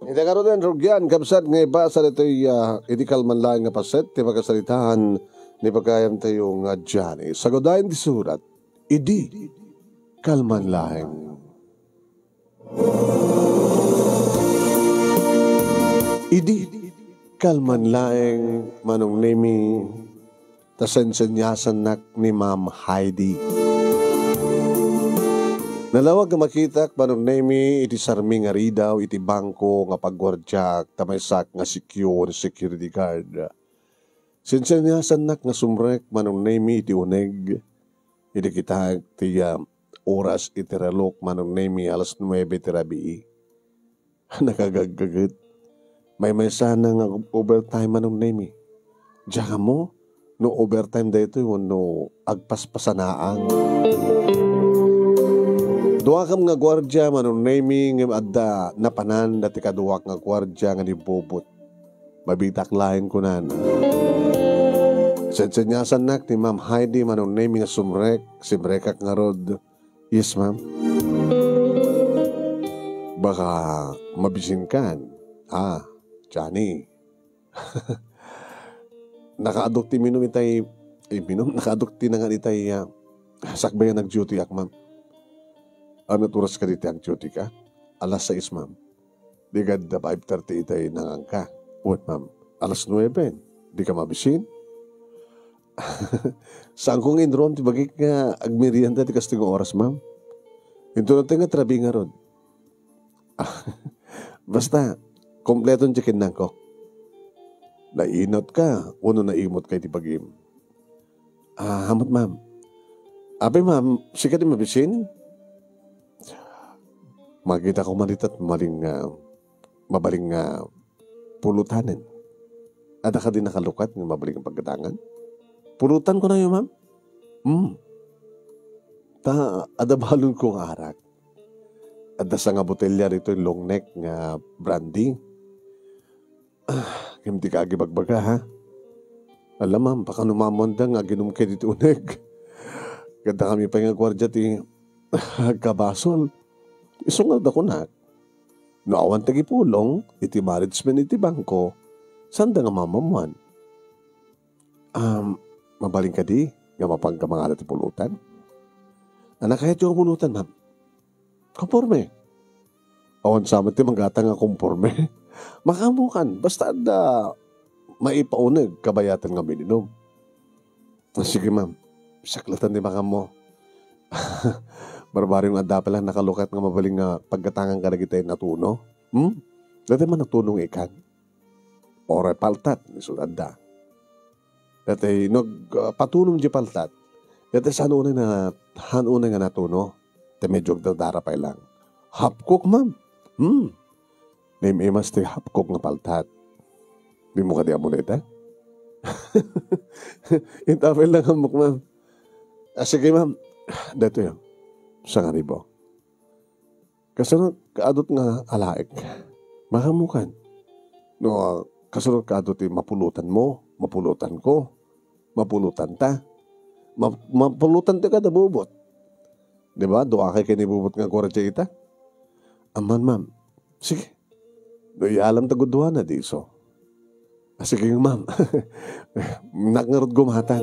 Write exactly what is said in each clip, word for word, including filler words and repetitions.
Iti ngaruden, rugian, kabsat, nga ibasa ditoy, ah, idi kalman laeng nga paset ti pakasaritaan ni pagayamtayo nga Johnny. Sagudayen ti surat, idi kalman laeng. Idi kalman laeng, Manong Nemi, ta senseniasannak ni Ma'am Heidi. Nalawag nga makitak, Manong Nemi, iti sarmi nga ridaw iti bangko nga pagguardiak ta maysak nga secure security guard. Senseniasannak nga sumrek, Manong Nemi, iti uneg. Idi kitaek ti, ah, oras iti relok, Manong Nemi, alas nuebe ti rabii. Nakagaggaget. Maymaysa nga overtime, Manong Nemi. Diak ammo no overtime daytoy wenno agpaspasanaang. Duakam nga guardia, Manong Nemi, ngem adda napanan dati kaduak nga guardia nga ni Bobot. Mabitak laeng kunana. Senseniasannak ni Ma'am Heidi, Manong Nemi, nga sumrek, simrekak ngarud. Yes, ma'am. Baka mabisinkan. Ah, Johnny. Nakaaduk ti minum itay, eh, minum, nakaaduk ti nangan itay, ah, sakbay nga nag-duty ak, ma'am. Ano oras kadi ti ag-duty ka? Alas sais, ma'am. Di kadda five thirty itay nanganka. Wen, ma'am. Alas nuebe. Di ka mabisin? Saanko nga inruam ti bagik nga agmerienda ti kastoy nga oras, ma'am. Inton natay nga trabi ngarud. Basta, kompleton ti kinnangko. Nainot ka, wenno naimot ka iti bagim? Ah, hamut, ma'am. Apay, ma'am, sika ti mabisin? Makita ko man ita ti mabalin nga, mabalin nga pulutanen. Adda kadi nakalukat nga mabalin nga paggatangan? Pulutan ko nayo, ma'am. Hmm. Ta, adda balon ko nga arak. Adda sanga botelya ditoy long neck nga brandy. Ah, ngem dika agibagbaga, ha? Ala, ma'am, baka no mamuanda nga aginom kay ditoy uneg. Kadda kami pay nga guardia ti agkabasol. Isu nga da kunak, no awan ti agipulong iti management iti bangko, sanda nga mamamuan. Um, mabalin kadi nga mapanka mangala ti pulutan? Ania kayatyo nga pulutan, ma'am? Konporme. Awan sa met ti manggatang nga konporme. Makaammokan, basta adda maipauneg kabayatan nga mininom. Ah, sige, ma'am. Saklatan ti makaammo. Barbareng adda pay la nakalukat nga mabalin nga paggatangan kadagiti natuno. Hmm? Dati man natuno nga ikan. Uray paltat, isu adda. Dati nag, ah, patunom di paltat. Dati saan unay na, han unay nga natuno. Ti medyo agdadara pay lang. Half cook, ma'am. Hmm. Naim-imas ti half cook nga paltat. Dimo kadi ammo dayta? Ita pay lang ammok, ma'am. Ah, sige, ma'am. Daytoy, oh. Sangaribo. Kasunod, kaadut nga alaek. Makaammokan. No, ah, kasunod kaadut ti mapulutan mo, mapulutan ko, mapulutan ta. Ma-, mapulutan ti kada bubot. Di ba? Dua kay kinibubot nga guardia ita. Amman, ma'am. Sige. No, iyalam ta guduana, di isu. Ah, sige, ma'am. Nak ngarud gumatang.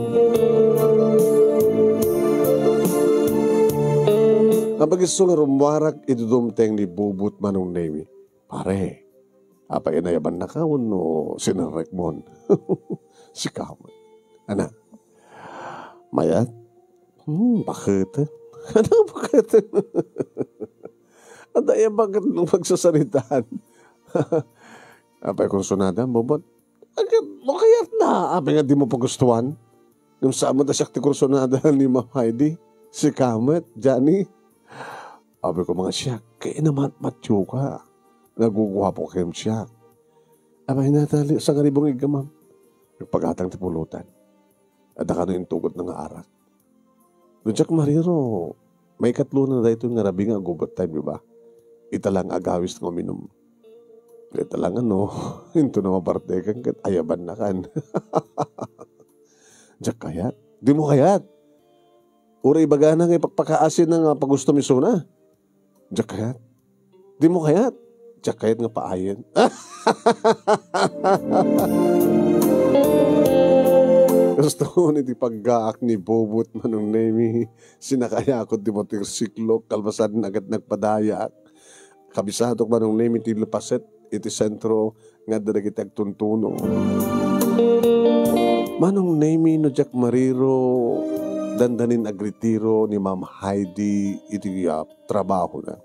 Apag-isu nga rummuarak iti dumteng ni Bubot, Manong Nemi. Pare, apay, inayabannaka wenno sinerrekmon? Sika met. Ana, mayat? Hmm, baketen. Ano baketen? Adda iya bakit no pagsasaritaan? Apay, kursonada, Bobot? Agad, no kayat na, apay nga di mo pagustuhan? Ngem saan met a siak ti kursonada ni Ma'am Heidi? Sika met, Johnny. Apay ko, mga siak, kay namatmatyo ka. Naguguapo ka ngem siak. Apay, Natalie, sangaribo nga iggamam. Nagpagatang ti pulutan. Adda kano intugotna nga arak. No diak mariro, maikatlona daytoy nga rabii nga ag-overtime, di ba? Ita lang agawis nga uminum. Ita lang ano, into na mabartekan ket ayabannakan. Diak kayat. Di mo kayat. Uray ibagana nga ipakpakaasinna nga pagustom isuna. Diak kayat. Di mo kayat. Diak kayat nga paayen. Kastoon iti paggaak ni Bobot, Manong Nemi. Sinakayakon ti motorsiklo, kalpasanna ket nagpadayak. Kabisatok, Manong Nemi, ti lupaset iti sentro nga adda dagiti agtuntuno. Manong Nemi, no diak mariro, dandanin agretiro ni Ma'am Heidi iti, ah, trabahona.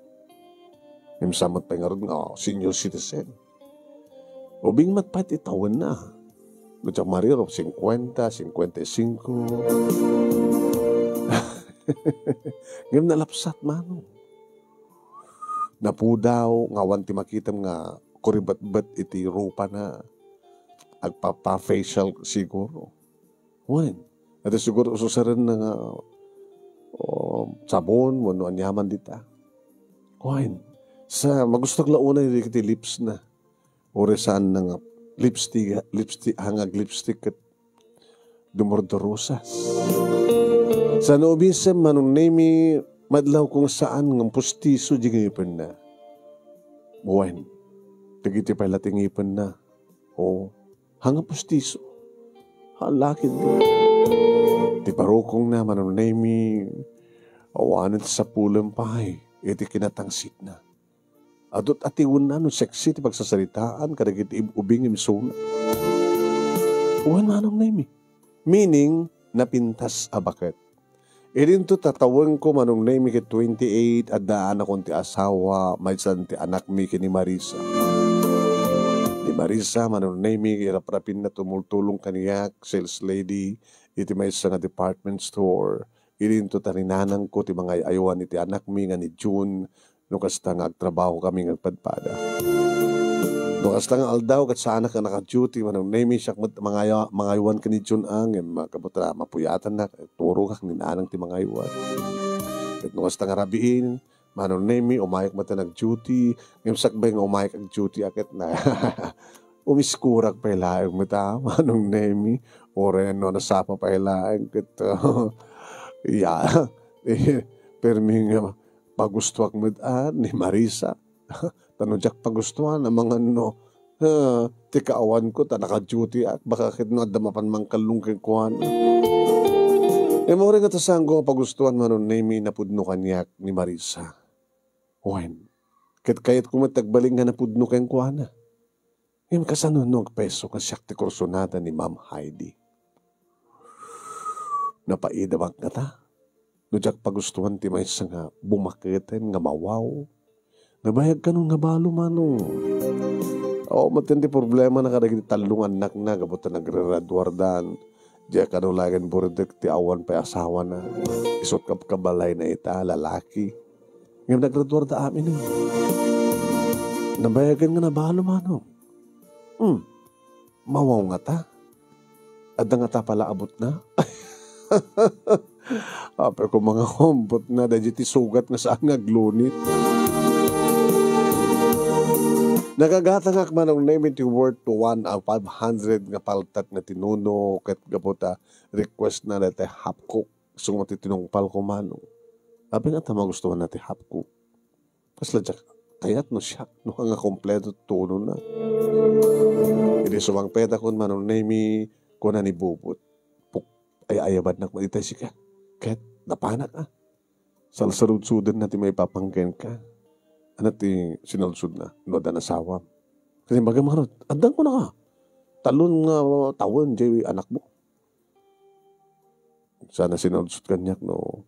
Ngem sa met pay ngarud nga senior citizen. Ubing met pay ti tawenna. No diak mariro, cincuenta, cincuenta y cinco. Ngem nalapsat, Manong. Napudaw nga awan ti makitam nga kuribetbet iti rupana. Agpapa-facial siguro. Wen, iti siguro ususarenna nga, o, sabon wenno aniaman dita. Wen, sa magusto la unay dagiti lipsna. Uray saanna nga lipstick, lipstick, hangag lipstick ket dumurdurusas. Sa no ubisem, Manong Nemi, madlawko nga saan nga pustiso di ngipenna. Wen, dagiti pay la ti ngipenna. O, hanga pustiso. Hala ketdi. Ti parukongna, Manong Nemi, awanen ti sapulem pay iti kinatangsitna. Adu ti atiwenna no sexy ti pagsasaritaan kadagiti ib-, ubing nga imsuna. Wen, Manong Nemi. Meaning, napintas a baket. Idinto ta tawenko, Manong Nemi, ket twenty-eight, addaanakon ti asawa, maysa ti anakmi ken ni Marisa. Ni Marisa, Manong Nemi, raprapinna tumultulong kaniak, sales lady, iti maysa nga department store. Idinto ta ninanangko ti mangay-aywan iti anakmi nga ni June, no kasta nga agtrabaho kami nga agpadpada. No kasta nga aldaw, ket saanak nga naka-duty, Manong Nemi, siak met mangaya-, mangaywan ken ni Jun a, ngem, ah, kabutara, mapuyatannak, turogak ninanang ti mangaywan. Ket no kasta nga rabiin, Manong Nemi, umayek met nag-duty, ngem sakbay nga umayek ag-duty a ket na, umiskurak pay laeng met a, Manong Nemi, uray no nasapa pay laeng ket, ya, eh, permi nga pagustuak met a ni Marisa. Ta no diak pagustuan, amangan no, ah, ti kaawanko ta naka-duty ak, baka ket no adda mapan mangkallong kenkuana. Immuna nga ta saanko nga pagustuan, Manong Nemi, napudno kaniak ni Marisa. Wen, ket kayatko met agbalin nga napudno kenkuana. Ngem kasano no agpayso nga siak ti kursunada ni Ma'am Heidi? Napaidamak ngata no diak pagustuan ti maysa nga bumaketen nga mawaw. Nabayag kanon nga balo, Manong. Awan met ti problemana kadagiti tallo nga annakna gapu ta nagregraduardan. Diak kano laeng burdek ti awan pay asawana. Isut' kabkabalayna ita, lalaki. Ngem nagregraduarda amin, eh. Nabayagen nga nabalo, Manong. Hmm. Mawaw ngata? Adda ngata pala a butna? Apay ko, mangawam butna, daydi ti sugat nga saan nga aglunit. Nakagatangak, Manong Nemi, ti worth one, ah, five hundred nga paltak nga tinuno, ket gapu ta request na dayta half cook. Isu nga ti tinungpalko, Manong. Apay ngata magustuanna ti half cook? Kasla diak kayat no siak no nga kompleto ti tunona. Idi sumangpetakon, Manong Nemi, kuna ni Bubot, puk-, ay-ayabannak met itay sika. Ket napanak a. Salsaludsodenna ti maipapan kenka. Ania ti sinalsodna? No adda asawam. Ket imbagam ngarud, addan kunaka. Talon nga tawen diay anakmo. Sana sinalsod kaniak no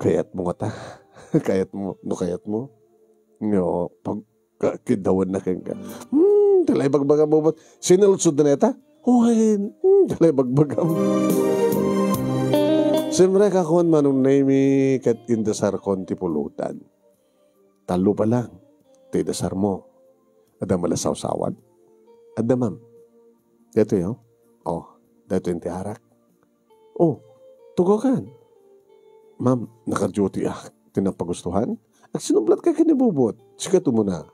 kayatmo ngata. Kayatmo, no kayatmo. No, pag, ka-, kiddawanna kenka. Hmm, dala ibagbagam, Bubot. Sinalsodna ita? Wen, hmm, dala ibagbagam. Simrekakon, Manong Nemi, ket indesarkon ti pulutan. Tallo pa lang ti idesarmo. Adda met la sawsawan? Adda, ma'am. Daytoy, oh. Oh, daytoy ti arak. Oh, tugaw kan. Ma'am, naka-duty ak. Ti napagustuhan? Agsinnublatkay ken ni Bubot. Sika umuna.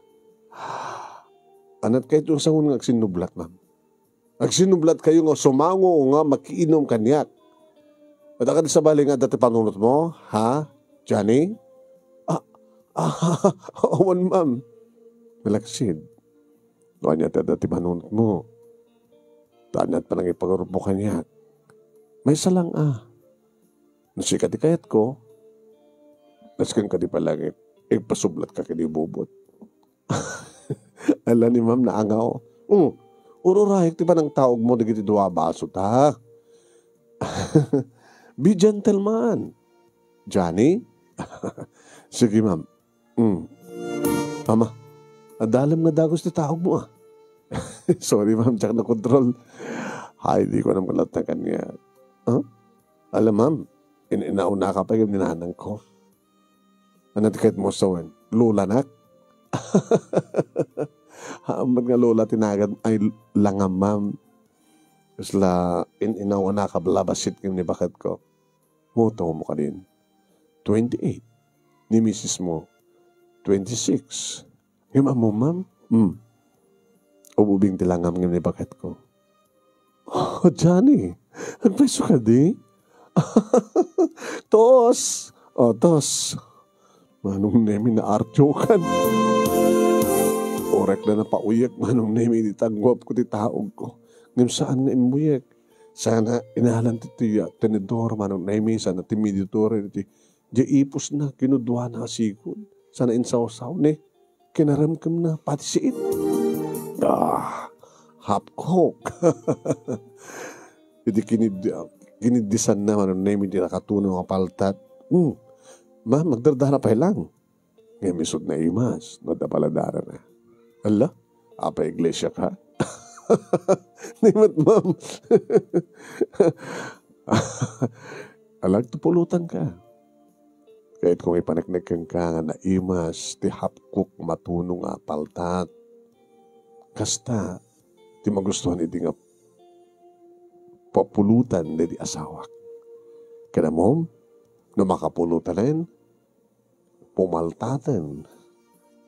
Ania ti kayatmo a sango nga agsinnublat, ma'am? Agsinnublatkayo nga sumango nga makiinum kaniak. Adda kadi sabali nga adda ti panunotmo, ha, Johnny? Ah, ah, awan, ma'am. Malaksid, no ania ti adda ti manunotmo, ta aniat panangipagurupmo kaniak. Maysa lang a. No sika ti kayatko, nasken ka di palangit, igpasublatka ken ibubot. Ala ni Ma'am naangaw. Mm. Ururayek ti panangtaogmo dagiti dua a baso ta. Be gentleman. Johnny? Sige, ma'am. Mm. Ama, adalem nga dagus ti taogmo, ah. Sorry, ma'am, diak nakontrol. Ay, di ko naman latta kanya. Huh? Alam, ma'am, in-inauna ka pa yung ninanang ko. Ano ti kayat mo sawen? Lola nak? Haambat nga lola ti nagan ay langam, ma'am. Isla in-inaw a nakablabasit ngem ni baket ko. Moto mo kadin. Twenty-eight. Ni misis mo, twenty-six. Ngem ammo, ma'am? Hmm. Ububing ti langam ngem ni baket ko. Oh, Johnny, agpayso ka di? Tos! Oh, tos! Manong Nemi naartyokan. Orek na napauyek, Manong Nemi, di tagwap ko ti taog ko. Ngem saan nga immuyek. Sana inalan ti, ti, ah, tenedor, Manong Nemi, sana ti mediator, ti, di ipusna, kinuduana a sigud. Sana insawsaw, ne? Kinaremkemna, pati siit. Ah, hapkok. Iti kinid-, kiniddisanna, Manong Nemi, di nakatunong a paltat. Hmm. Ma, magdardara pay lang. Ngem isut' naimas, no adda paladarana. Ala, apay iglesia ka? Ni met, ma'am. Alag ti pulutan ka. Kayat kong ipaneknek kenka nga naimas ti hapkok matunong a paltat. Kasta ti magustuhan idi nga papulutan daydi asawak. Ken ammom, no makapulutanen, pumaltaten,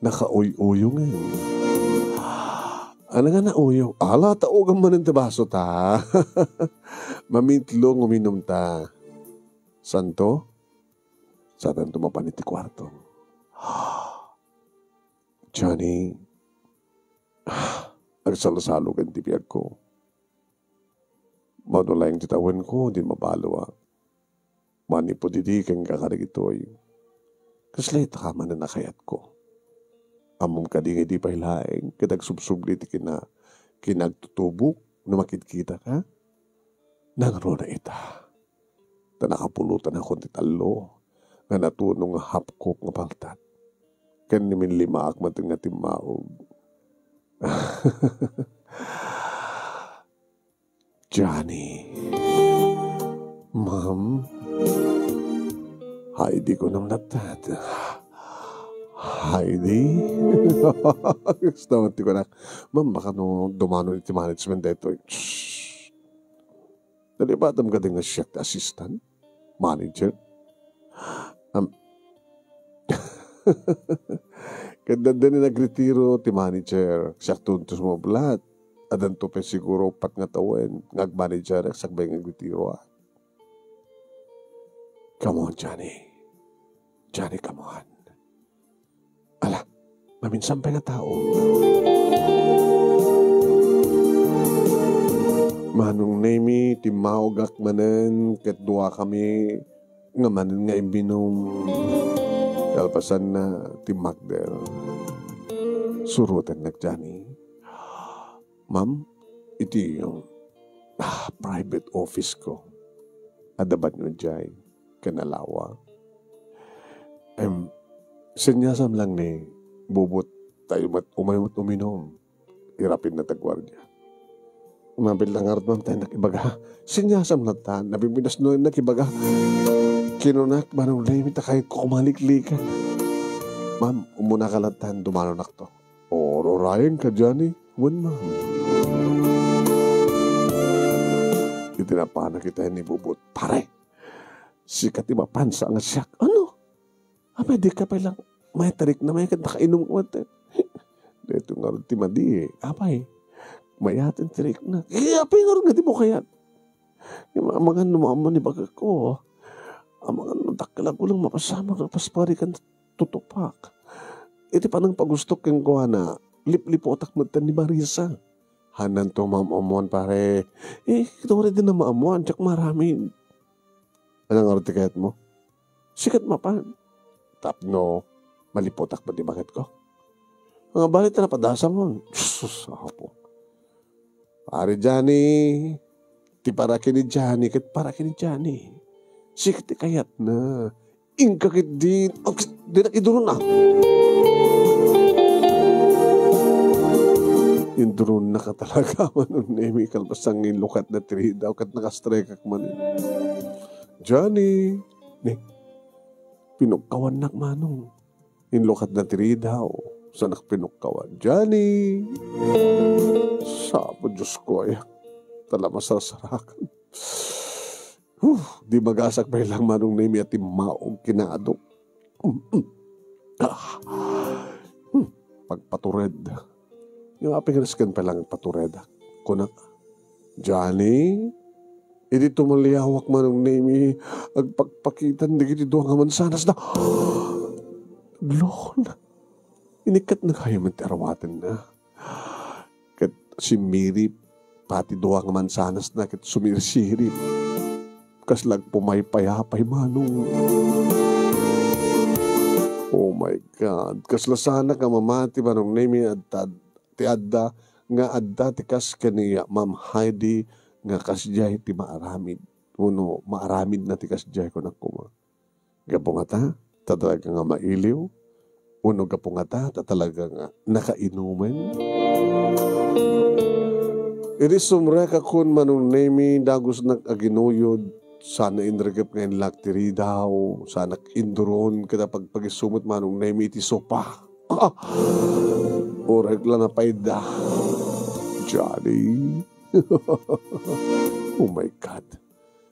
nakauy-uyongen. Ano nga nauyong? Ala, taogan manen ti baso ta. Mamitlo nga uminum ta. Santo? Sadanto mapan iti kuarto. Johnny, agsalsalog ti biagko. Mano laeng ti tawenko, din mabalo a. Manipud idi kenka kadagitoy, kasla ita ka manen a kayatko. Ammom kadi nga idi pay laeng ket agsubsubli ti kina-, kinagtutubok no makitkitak, ha? Nangruna ita. Ta nakapulotanakon ti tallo nga natunong nga hapkok nga paltat. Ken ni minlimaak maten nga timmaog. Johnny. Ma'am. Heidi ko nang natat. Heidi. Gusto mo ti ko na. Ma'am, baka no dumano iti management daytoy. Shh. Nalipatam ka din nga siak ti assistant? Manager? Am-, Ket adda ni nagretiro ti manager, siak tuntos mablat. Addanto pay siguro uppat nga tawen nga agmanager, sakbay nga agretiro, ah. Come on, Johnny. Johnny, come on. Ala, maminsan pay nga tao. Manong Nemi, timmaogak manen ket duakami nga manen nga imminum. Kalpasanna, timmakder. Surotennak, Johnny. Ma'am, iti, ah, private office ko. Adda banyo jay, ken alawa. Em, seniasam lang ni Bubot tayo met, umayo met uminum. Irapidna ti guardia. Mabil lang ngarud, ma'am, tayo nakibaga. Seniasam lang ta, nabibinas no nakibaga. Kinunak, Manong Remy, ta kayat ko kumaliklikan. Ma'am, umuna ka lang ta, dumanonakto. Oro, Ryan ka, Johnny. Wen, ma'am. Iti napanak ita ni Bubot. Pare, sika ti mapansa nga siak. Ano? Apay, di ka pay lang maitarik na may ket nakainum ka met. Dito nga ron ti madi, eh. Apay, mayaten ti rikna. Eh, apay nga ron nga di mo kayat. Yung amangan no maamman ni bagak ko. Amangan no dakkel ako lang mapasamak, pasparikan tutupak. iti panangpagustok kenkuana, lipliputak metten ni Marisa. Hananto maam-ammoan, pare. Eh, ket uray dina maammoan, diak maaramid. Ania ngarud ti kayatmo? Sika mapan. Tapno maliputak met ti baketko. Nga bali ta napadasam. Sus, Apo. Pare Johnny, ti para ken ni Johnny ket para ken ni Johnny. Sika ti kayatna. Inka ketdi, oh, dinak iduronna. Induronnaka talaga, Manong Nemi, kalpasan nga inlukatna ti ridaw ket nakastrekak manen. Johnny, ni, pinukkawannak, Manong. Inlukatna ti ridaw, sanak pinukkawan. Johnny! Sabo, Diosko, ay, tala masarsarakan. Huh, di magasak pay lang, Manong Nemi, a timmaog, kinaadok. Ah. Hmm, pagpatured. Nga apay nga nasken pay lang paturedak. Kunak, Johnny, idi tumaliawak, Manong Nemi, agpakpakitan dagiti dua nga mansanasna. Aglon. Inikkat na kayo met ti arwatenna. Ket simmirip, pati dua nga mansanasna ket sumirsirip. Kasla agpumaypayapay, Manong. Oh my God. Kasla sanak a mamati, Manong Nemi, adta, ti adda, nga adda ti kas ken ni Ma'am Heidi nga kasdiay ti maaramid. Wenno maaramidna ti kasdiay, kunak koma. Gapu ngata, ta talaga nga mailiw? Wenno gapu ngata, ta talaga nga nakainumen? Idi sumrekakon, Manong Nemi, dagusnak a ginuyod, sana inregep nga inlak ti ridaw, sanak induron, ket apagpagiso met, Manong Nemi, iti sopa. Ah! Uray la napayda. Johnny. Oh my God.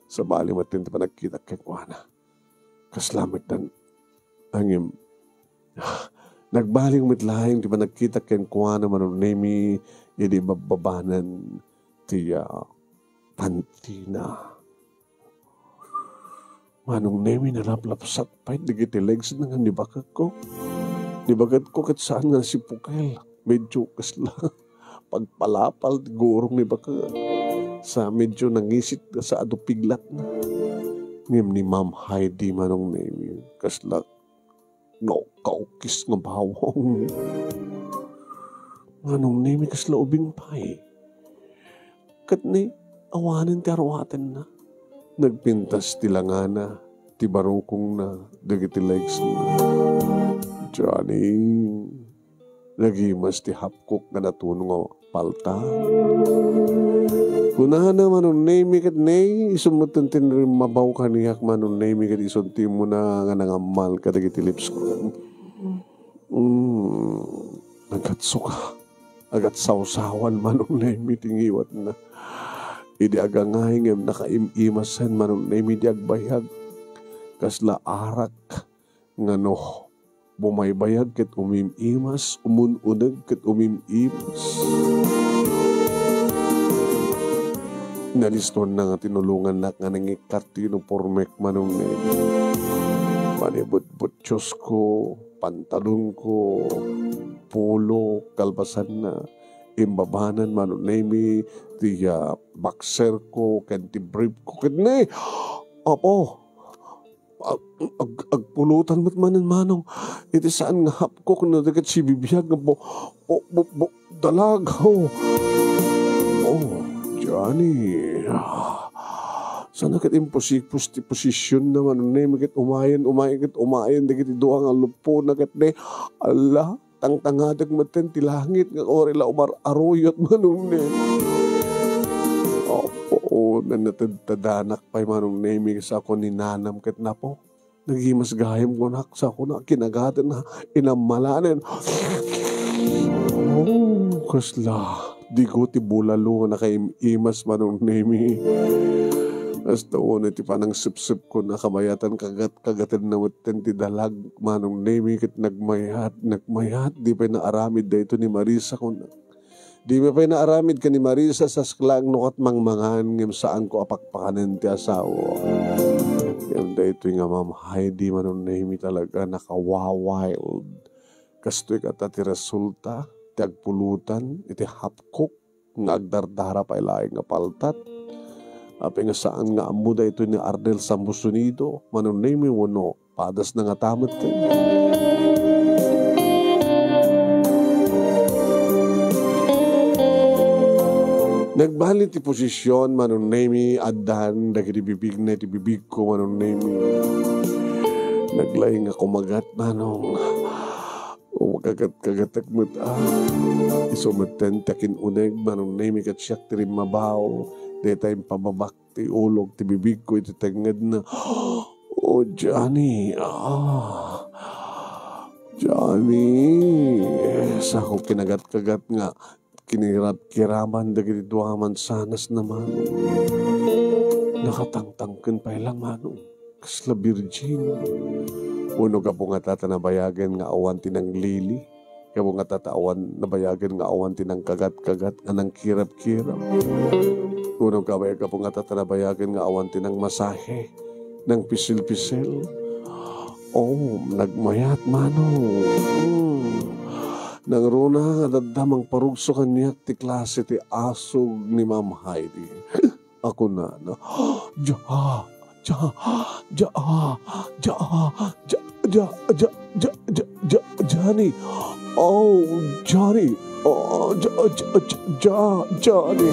Sabali met ti panagkitak kenkuana. Kasla met dan-, angem. Nagbaliw met laeng ti panagkitak kenkuana, Manong Nemi, idi babbabanan ti, ah, pantina. Manong Nemi, nalaplapsat pay dagiti legs na nga ni baketko. Ni baketko ket saan nga nasipukel. Medyo kasla pagpalapal ti gurong ni baket. Sa medyo nangisit sa adu piglatna. Ngem ni Ma'am Heidi, Manong Nemi, kasla no, kaukis nga bawang. Manong Nemi, kasla ubing pay. Ket ni, awanen ti arwatenna. Nagpintas ti langana, ti barukongna, dagiti legs na. Johnny, nagimas ti hapkok nga natuno nga palta. Kunana, Manong Nemi, ket ne, isu met ti rimmabaw kaniak, Manong Nemi, ket isu ti immuna nga nangammal kadagiti lipsko. Mm, agatsuka. Agatsawsawan, Manong Nemi, ti ngiwatna. Idi agangay ngem nakaim-imasen, Manong Nemi, di agbayag. Kasla arak nga no bumaybayag ket umim-imas, umun-uneg ket umim-imas. Nalistuanna nga tinulongannak nga nangikkat ti uniformek, Manong Nemi. Manibutbutyosko, pantalonko, polo, kalpasanna. Imbabanan, Manong Nemi, ti, ah, boxerko, ken ti briefko, ket ne, Apo, ag-, ag-, agpulutan met manen, Manong, iti saan nga hapkok no dagiti sibibiag nga bu-, bu-, bu-, bu-, dalag. Oh. Oh, Johnny. Ah. Sana ket imposipos ti posisionna, Manong Nemi, ket umayen, umayen, ket umayen dagiti dua nga lupona ket ne, ala, tangtangadek metten ti langit nga uray la umar-aruyot, Manong Nemi. Apo, nannatedtadanak pay, Manong Nemi, sa ako ni nanam ket napo. Nagimas gayam kunak, sa kuna, kinagaten, inammalanen. Oh, kasla. Digo ti bulalo nga nakaim-imas, Manong Nemi. Hasta unay ti panangsepsepko, nakabayatan kagat-kagatenna metten ti dalag, Manong Nemi, ket nagmayat, nagmayat, di pay naaramid daytoy ni Marisa, kunak. Di pay naaramid ken ni Marisa, sasak laeng no ket mangmangan, ngem saanko a pakpakanen ti asawa. Ngem daytoy nga Ma'am Heidi, Manong Nemi, talaga nakawawild. Kastoy kata ti resulta ti agpulutan iti hapkok nga agdardara pay laeng nga paltat. Apay nga saan nga ammo daytoy ni Arnel Sambusunito, Manong Nemi, wenno padasna ngata metten. Nagbali ti posision, Manong Nemi, addan dagiti bibigna iti bibigko, Manong Nemi. Naglaing a kumagat, Manong. O, kagat-kagatek met, ah. Isu metten ti akin-uneg, Manong Nemi, ket siak ti rimmabaw. Dayta impababak ti ulog ti bibigko iti tengngedna. O, Johnny, ah. Johnny. Sako kinagat-kagat nga kinirab-kiraban dagiti dua a mansanas na, Manong. Nakatangtangken pay la, Manong. Kasla birgin. Wenno gapu ngata ta nabayagen nga awan ti nanglili. Gapu ngata ta awan nabayagen nga awan ti nangkagat-kagat nga nangkirab-kirab. Wenno gapu, gapu ngata ta nabayagen nga awan ti nangmasahe, nangpisil-pisil. Oh, nagmayat, Manong. Hmm. Nangruna nga adda mangparugso kaniak ti klase ti asug ni Ma'am Heidi. A kunana, "Ja, ja, ja, ja, ja, ja, ja, ja, ja, ja, Johnny. Oh, Johnny. Oh, ja, ja, ja, ja, Johnny."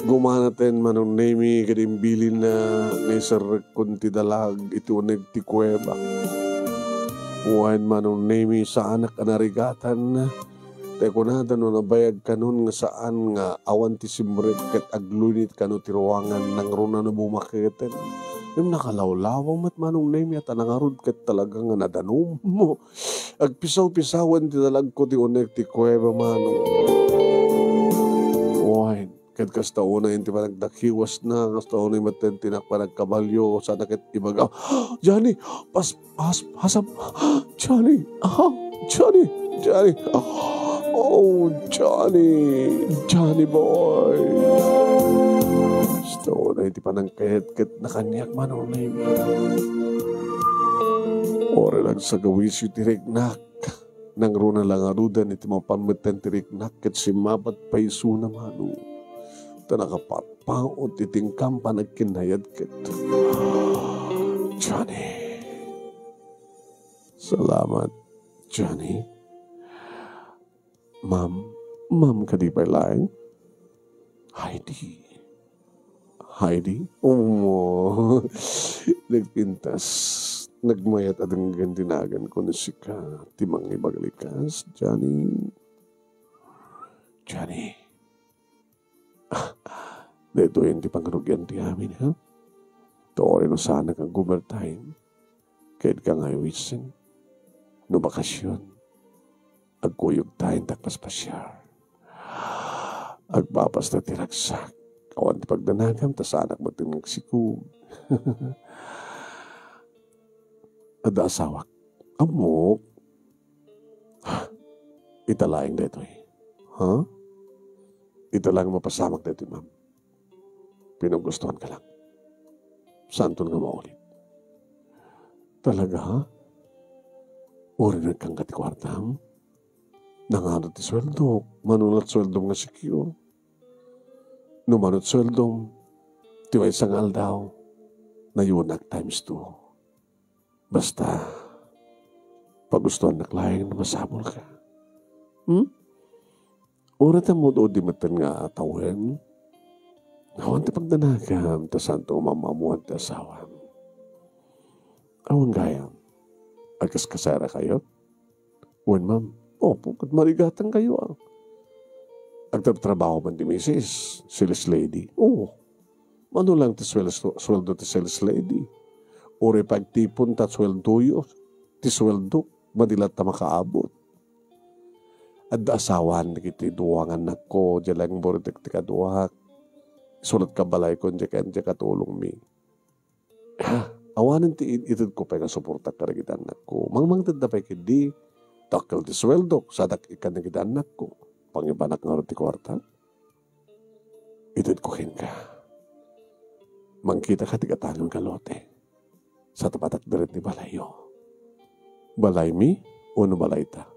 Gumanaten Manong Nemi ket imbilinna nga iserrekkon ti dalag iti uneg ti kuweba. Wen, Manong Nemi, saanak a narigatan, ta kunada no nabayag kanon nga saan nga awan ti simrek ket aglunit kano ti ruangan, nangruna no bumaketen. Ngem nakalawlawa met, Manong Nemi, a ta nangarud ket talaga nga nadanum. Agpisaw-pisawen ti dalagko ti uneg ti kuweba, Manong. Wen, ket kasta unay ti panagdakiwasna, kasta unay met ti nagpanagkabalio, sana ket ibaga, "Johnny, pas-, pas-, pasam, Johnny, ah, Johnny, Johnny, oh, Johnny, Johnny boy." Kasta unay ti panangkayatkat na kaniak, Manong Nemi. Uray nagsagawisyo ti riknak. Nangruna la ngaruden iti mapan metten ti riknak ket simmapat pay isuna, Manong. Ta nakapatpaut iti inkam panagkinnayad ket. Johnny. Salamat, Johnny. Ma'am, ma'am kadi pay laeng? Heidi. Heidi? Omo. Nagpintas. Nagmayat a denggen ti naganko no sika ti mangibagalikas, Johnny. Johnny. Daytoyen ti pangrugian ti amin, ha? Tore no saanak ag-overtime. Ket ka nga iwisen. No bakasion. Agkuyogtayo intak paspasiar. Agpapasta ti ragsak. Awan ti pagdanagam, ta saanak met ti nagsikog. Adda asawak. Ammok. Ita laeng daytoy. Ha? Ita laeng mapasamak daytoy, ma'am. Pinagustuhan ka lang. Saanton nga maulit. Talaga, ha? Uray nagkangka ti kuartam? Nangano ti sueldok? Mano la ti sueldom nga secure? No mano ti sueldom, ti maysa nga aldaw, nayunak times two. Basta, pagustuannak laeng no masapul ka. Hmm? Uray ta mud-udi metten nga tawen. Awan ti pagdanagam, ta saanto nga maammuan ti asawam. Awan gayam. Agkaskasarakayo? Wen, ma'am. Opo, ket marigatangkayo, ah. Agtrabtrabaho man ti misis, sales lady. Oo. Mano lang ti sweldo, sweldo ti sales lady? Uray pagtipon ta sweldoyo, ti sweldo, madi latta makaabot. Adda asawan dagiti dua nga annakko, dia laeng buritek ti kaduak. Isulat ka balayko, diak, diak katulongmi. Ha, awanen ti it-, itedko pay nga suporta kadagiti annakko. Mangmangtedda pay ketdi, dakkel ti sueldok, sadak ikkan dagiti annakko. Pangibanak ngarud ti kuarta? Itedko kenka. Mangkitaka ti gatangen nga lote. Sa tapatak deret ni balayyo. Balaymi wenno balayta?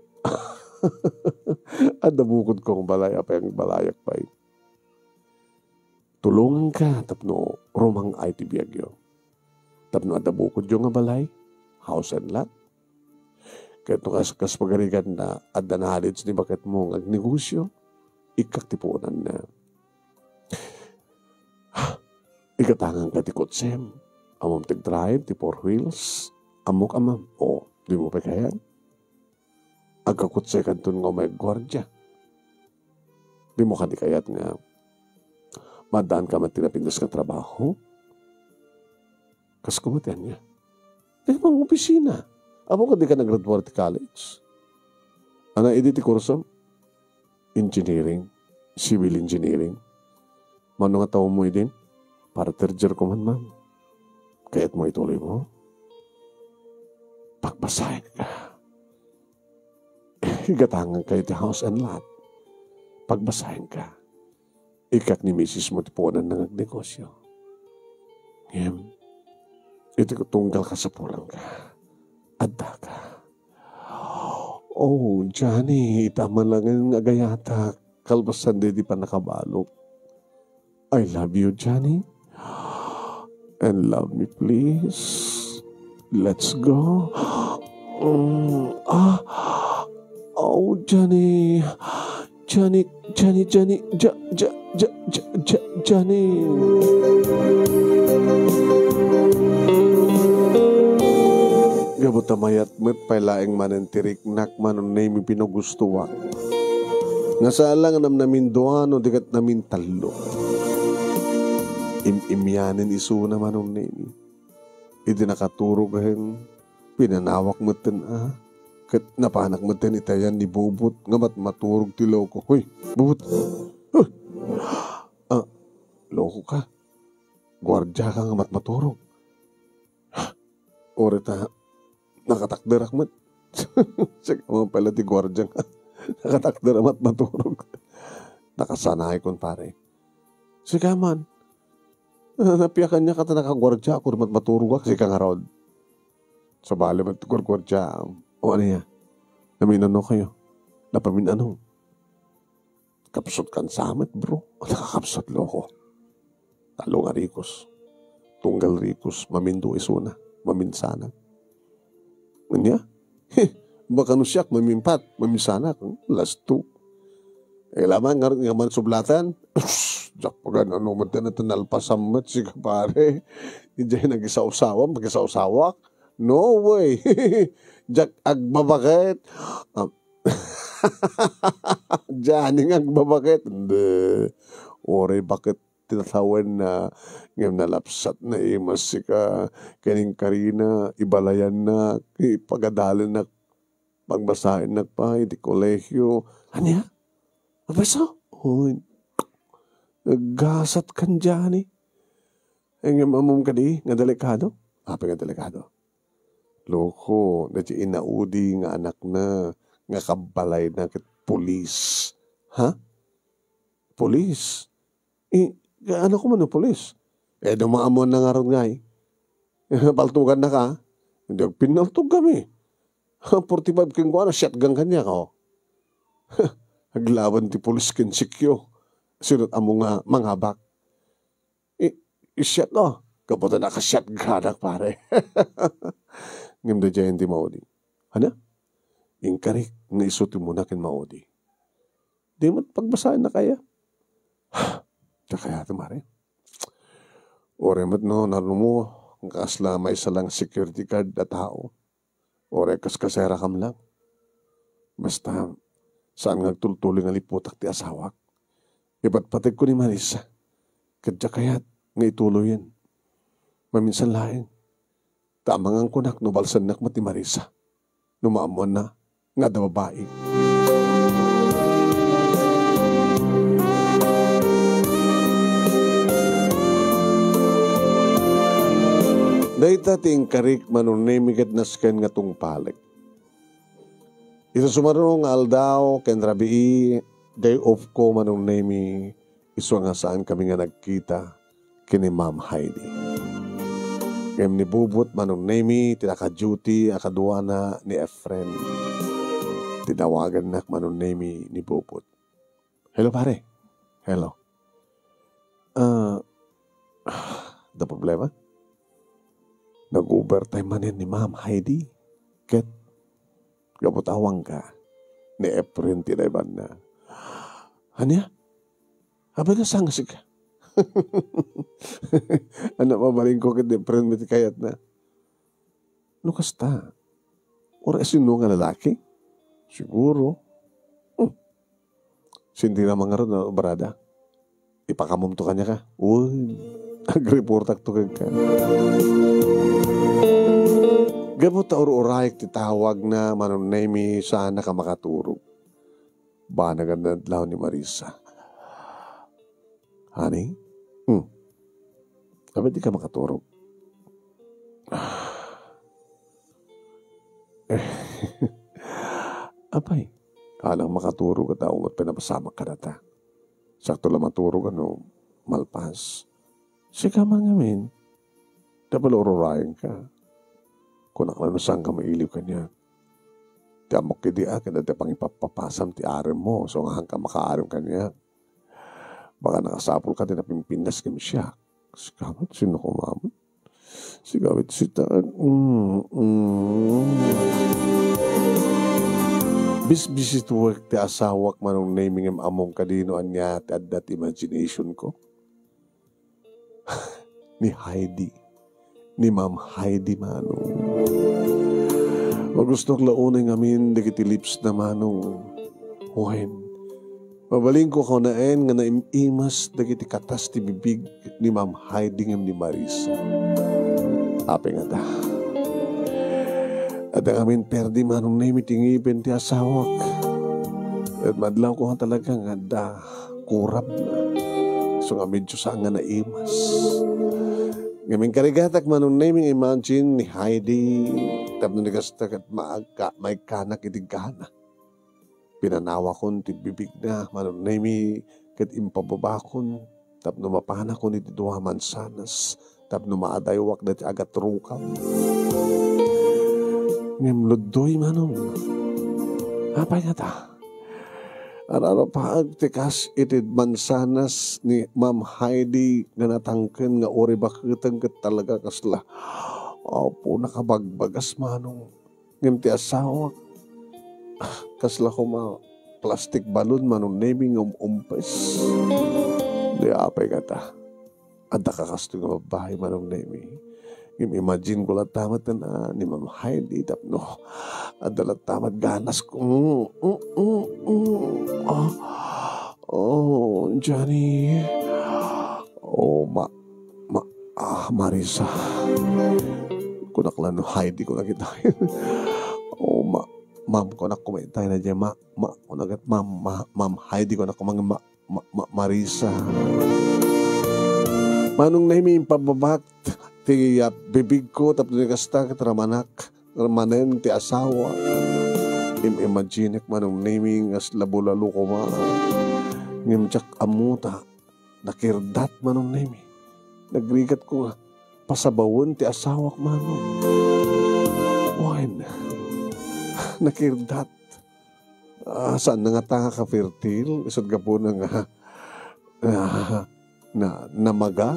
Adda bukodko nga balay, apay nga balayak pay. Tulonganka tapno rumang-ay ti biagyo. Tapno adda bukodyo nga balay, house and lot. Ket no kas, kas pagarigan na adda knowledge ni baketmo nga agnegosyo, ikkak ti puonanna. Igatanganka ti kotsem. Ammom ti drive, ti four wheels. Ammok, ammom. O, dimo pay kayat? Agkakotsekanton nga umay guardia. Dimo kadi kayat nga maaddaanka met ti napintas nga trabaho? Kas kumati ania? Dimo nga opisina. Ammok a dika naggraduar ti college? Ania idi ti kursom? Engineering, civil engineering. Mano nga tawenmo idin? Para third year ko man, ma'am. Kayatmo ituloymo? Pagbasaenka. Igatangankayo ti house and lot. Pagbasaenka. Ikkak ni misismo ti puonanna nga agnegosyo. Ngem, iti tunggal kasapulanka, addaka. Oh, Johnny, ita man laeng nga agayatak, kalpasan daydi pannakabalok. I love you, Johnny. And love me, please. Let's go. Mm, ah. Oh, Johnny. Johnny, Johnny, Johnny, Ja-, Ja-, Ja-, Ja-, Ja-, Johnny. Gapu ta mayat met pay laeng manen ti riknak, Manong Nemy, pinugustoak. Nga saan la nga namnamindua no di ket namintallo. Im-immianen isuna, Manong Nemy. Idi nakaturog hen pinanawak metten a, ket napanak metten iti ayan ni Bubot nga matmaturog ti loko. Hoy, Bubot! Huh! Ah, lokoka. Guardiaka nga matmaturog. Uray ta nakatakderak met. Sika man pay la ti guardia nga nakatakder a matmaturog. Nakasanaykon, pare. Sika man. Napia kaniak ta nakaguardiak, uray matmaturogak, sika ngarud. Sabali met ti guarguardiaam. O ania? Namin-anokayo? Napamin-ano? Kapsut kan sa met, bro. Nakakapsut, loko. Talo nga rikos. Tunggal rikos, mamindo isuna. Maminsanak. Ania? He, baka no siak, mamimpat, maminsanak. Last two. Eh, laman nga, nga man sublatan. Diak pagan-ano met, nalpasam met, sika pare. Idiay nagisawsawam, magisawsawak. No way. Diak agbabaket. Ah, Johnny nga agbabaket. Hindi. Uray baket ti tawenna, ngem nalapsatna imas sika, ken inkarina, ibalayannak, ipagadalennak, pagbasaennak pay iti kolehio. Ania? Mabasa? Uy, naggasat kan Johnny. Eh, ngem ammom kadi nga delikado? Apay nga delikado? Loko, daytoy inaudi nga anakna nga kabbalayna ket pulis. Ha? Pulis? Eh, anakko man no pulis? Eh, no maammoanna ngarud ngay. Paltogannaka? Hindi agpinnaltog kami. Forty-five kenkuana, shotgun kaniak, oh. Aglaban ti pulis ken sikyo. Sino't ammo nga mangabak? I-, i-shot, oh. Gapu ta naka-shotgunak, pare. Ngem daydiay ti maudi. Ania? Inkarik nga isu ti umuna ken maudi. Di met pagbasaennak aya? Diak kayat, pare. Uray met no, narumo, nga kasla maysa lang security guard a tao. Uray kaskaserakam lang. Basta, saan nga agtultuloy nga liputak ti asawak. Ipatpategko ni Marisa. Ket diak kayat nga ituloyen. Maminsan laeng. Ta amangan kunak no balsennak met ni Marisa. No maammoanna nga adda babai. Dayta ti inkarik, Manong Nemy, ket nasken nga tungpalek. Iti sumaruno nga aldaw ken rabii, day off ko, Manong Nemy, Isu nga saan kami nga nagkita ken ni Ma'am Heidi. Ngem ni Bubot, Manong Nemi, ti naka-duty a kaduana ni Efren. Tinawagannak, Manong Nemi, ni Bubot. "Hello, pare." "Hello." "Ah, da problema?" "Nag-overtime manen ni Ma'am Heidi. Ket gapu ta awanka, ni Efren ti naibanna." "Ania? Apay, kasano nga sika?" "Ania, mabalinko ket ni Efren met ti kayatna." "No kasta, uray sino nga lalaki?" "Siguro." "Hmm. Sino ti namangarud nga obrada? Ipakamumto kaniaka." "Wen, agreportakto kenka." Gapu ta ur-urayek ti tawagna, Manong Nemi, saannak a makaturog. Banag nga adlaw ni Marisa. "Honey? Hmm. Apay dika makaturog?" Eh, apay, alang makaturog, ket awan met pinapasamak kadata. Sakto la maturog, ano, malpas. Sika man ngamin, dapat la ur-urayenka. Kunak la no saanka mailiw kaniak. Ti ammok idi a, ket adda pangipapapasam ti aremmo, isu nga saanka makaarem kaniak. Baka nakasapulka ti napimpintas ngem siak. Sika met, sino koma met? Sika met, sita. Mm, mm. Bisbisituek ti asawak, Manong Nemi, ngem ammom kadi no ania ti adda ti imagination ko? Ni Heidi. Ni Ma'am Heidi, Manong. Magustuak la unay ngamin dagiti lips na, Manong. Wen, mabalinko kunaen nga naim-imas dagiti katas ti bibig ni Ma'am Heidi ngem ni Marisa. Apay ngata? Adda ngamin perdi, Manong Nemi, ti ngipen ti asawak. Ket madlawko nga talaga nga adda kurabna. Isu nga medio saan nga naimas. Ngem inkarigatak, Manong Nemi, nga imagine ni Heidi tapno ni kasta ket maagka-, maikkanak iti gana. Pinanawakon ti bibigna, Manong Nemi, ket impababakon tapno mapanakon iti dua a mansanas tapno maadaywak dagiti agatrukaw. Ngem luddoy, Manong. Apay ngata? Ar-arapaek ti kas iti mansanas ni Ma'am Heidi nga natangken nga uray baketen ket talaga kasla, apo, nakabagbagas, Manong. Ngem ti asawak, ah, kasla koma plastic balloon, Manong Nemi, nga um-umpes. Di apay ngata? Adda kakastoy nga babbai, Manong Nemi. Ngem imagine ko latta met, ah, ni Ma'am Heidi tapno adda latta met ganas ko. Mm, mm, mm, mm. Ah. Oh, Johnny. Oh, ma-, ma-, ah, Marisa. Kunak la no Heidi, kunak ita. Oh, ma-, ma'am, kunak koma ita, na diay, ma-, ma-, kunak ita, ma'am, ma-, ma'am Heidi, kunak koma, ma-, ma-, ma-, Marisa. Manong Nemi, impababak ti, ah, bibigko, tapno ni kasta ket ramanak, ramanen ti asawa. Im-imaginek, Manong Nemi, nga kasla bulalo koma. Ngem diak ammo ta nakirdat, Manong Nemi. Nagrigat ko nga pasabawen ti asawak, Manong. Wen, nakirdat. Ah, saan na ngata nga kafertil? Isut' gapuna nga, ah, na, namaga?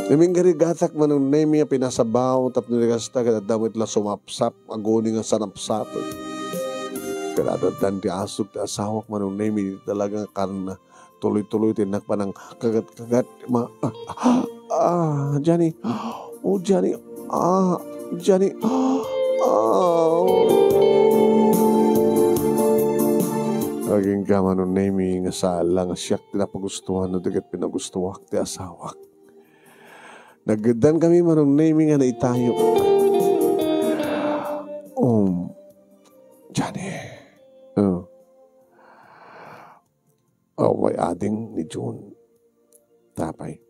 Iminggarigatak, Manong Nemi, a pinasabaw, tapno ni kasta, ket adda met la sumapsap, aguni nga sanapsapek. Ket addan ti asuk ti asawak, Manong Nemi, talaga nga karna. Tuloy-tuloy ti nakpanang kagat-kagat. Ma-, ah, ah, ah, Johnny. Oh, Johnny. Ah, Johnny. Ah, oh. Agingga, Manong Nemi, nga sala nga siak ti napagustuhan no di ket pinagustuak ti asawak. Naggeddaan kami, Manong Nemi, nga naitayo. Um, Johnny. Oh. Aw, way ading ni June. Tapay.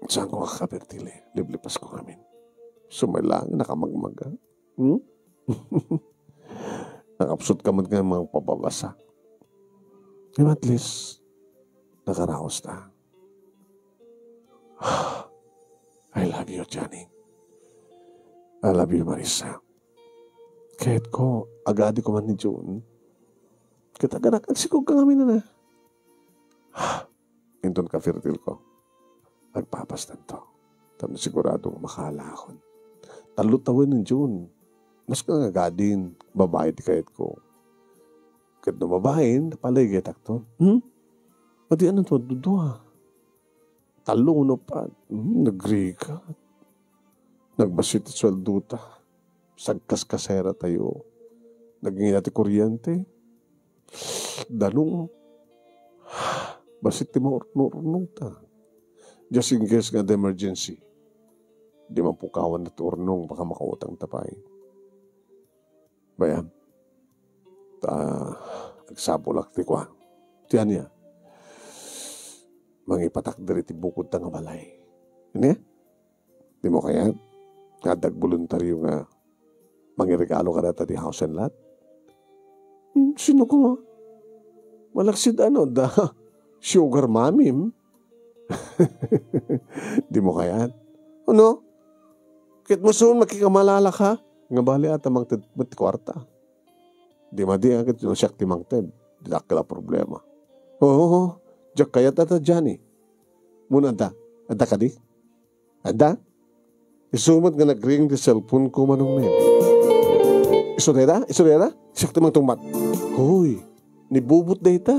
Saan ko nga kapertili? Liplipas ko ngamin. Sumalang nakamagmaga. Hmm? Nakapsut ka man nga mga pababasa. Ngem at least, nakaraos ta. I love you, Johnny. I love you, Marissa. Kayatko, agadi ko man ni June. Ket aganak, agsikog ka ngamin na. Inton kafertil ko, agpapastanto. Tapno sigurado nga makaalakon. Tallo tawen ni June. Mas nga agadin, babai ti kayatko. Ket no babain, napaligetakto. Hmm? Adi ano to, dudua. Tallo, uno pa. Hmm, nagrigat. Nagbassit ti sueldota. Sagkaskasera tayo. Nagngina ti kuryente. Danum. Bassit ti maurno-urnongta. Just in case nga the emergency. Di man pukawan ti urnong, baka makautang ta pay. Bayan. Ta, agsapulak ti kua. Ti ania? Mangipatak diri ti bukod ta nga balay. Ania? Di mo kayat? Nga adda agboluntario nga mangiregalo kadata ti house and lot? Hmm, sino ko? Malaksid ano, da sugar mamim? Di mo kayat? Ano? Ket musun makikamalala ka? Nga bali ata mangted met ti kuarta. Di madi, ah, ket no siak ti mangted. Di dakkel a problema. Oo, diak kayat ata, Johnny. Muna adda. Adda kadi? Adda? Isu met nga nagring ti cellphone ko, Manong Ned. Isu dayta? Isu dayta? Siak ti mangtungbat. Hoy, ni Bubot dayta.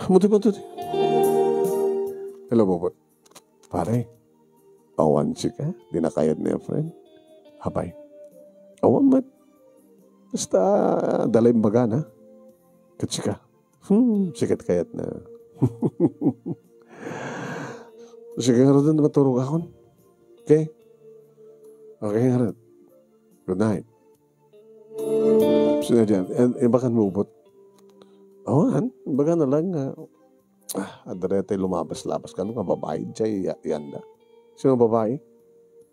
Muti, muti. Hello, Bubot. Pare, awan sika, di nakayat ni Efren. Apay, awan met. Basta, dala imbagana. Ket sika. Hmm, sikat kayat na. Sige, ngarud, maturog akon. Okay? Okay, ngarud. Good night. Sino dyan? Imbagana, Bubot? Awan, imbagana lang nga, ah, adda dayta lumabas-labas. Kano nga babai, jay, ya-, yanda. Sino babai?